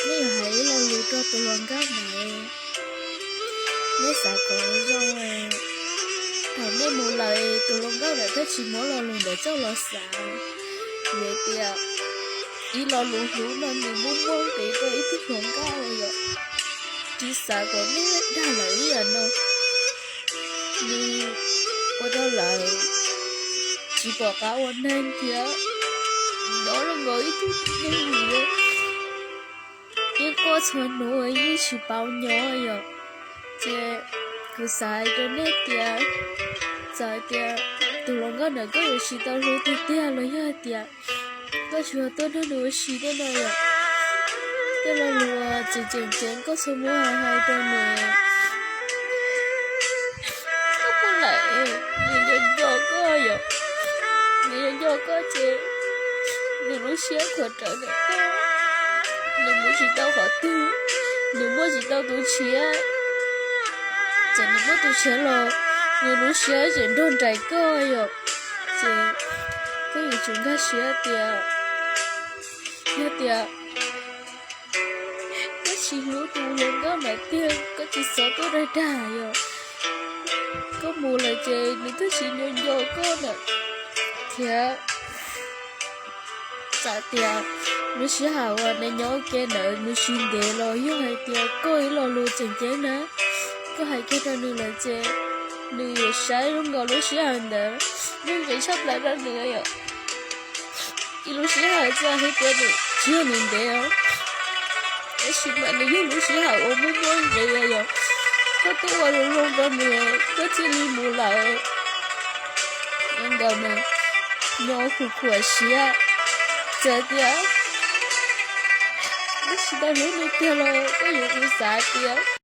Neb yuav hais ib lo lus rau tus hluas nkauj ntawd, neb xav kom zoo, thaum neb mus lawm tus hluas nkauj ntawd thiaj tsis muab lo lus ntawd coj los xav. Vim tias ib lo lus hlub no nws muaj muaj nqis rau ib tug hluas nkauj yom. Tsis xav kom neb dag lawm ib yam no. Nws ua rau lawv tsis pom qab ua neeg thiab, nyob zoo nkaus ib tug neeg yeej quaj txhua hnub yeej tsis paub nyob yom. Ces kuv xav hais rau nej tias, txawm tias tus hluas nkauj ntawd koj yuav tsis tau hlub tiag tiag los yog hais tias koj tsuas tuaj nrog nws ua si tej no yom, tej lo lus tseem tseem ceeb koj txhob muab hais rau nws. Koj mus lawm, nws nco nco koj yom, nws nco nco koj ces nws lub siab khuav rawv ntawm koj, nws mus tsis tau qhov twg, nws muaj tsis tau tus tshiab. Txawm nws muaj tus tshiab los nws lub siab tseem nrog nraim koj yom. Ces koj yuav tsum nkag siab tias yog tias koj tsis hlub tus hluas nkauj ntawd tiag koj tsis txhob tuaj dag dag yom. Koj mus lawm ces nws twb tsis nco nco koj lawm thiab. Txawm tias lub sij hawm uas neb nyob ua ke ntawd nws tsis ntev los yog hais tias koj ib lo lus tseem ceeb na, koj hais kiag rau nws lawm ces nws yuav saib zoo nkaus lub sij hawm ntawd muaj nqis tshaj plaws rau nws yom. Ib lub sij hawm txawm hais tias nws tsis yog nws ntev os, tab sis mas nws yog lub sij hawm uas muaj muaj nqis yom. Koj tuaj ua lus zoo rau nws koj cia li mus lawm. Zoo nkaus nws nyob khuv khuam siab. Txawm tias koj tsis tau hlub nws tiag los koj yuav tsum xav tias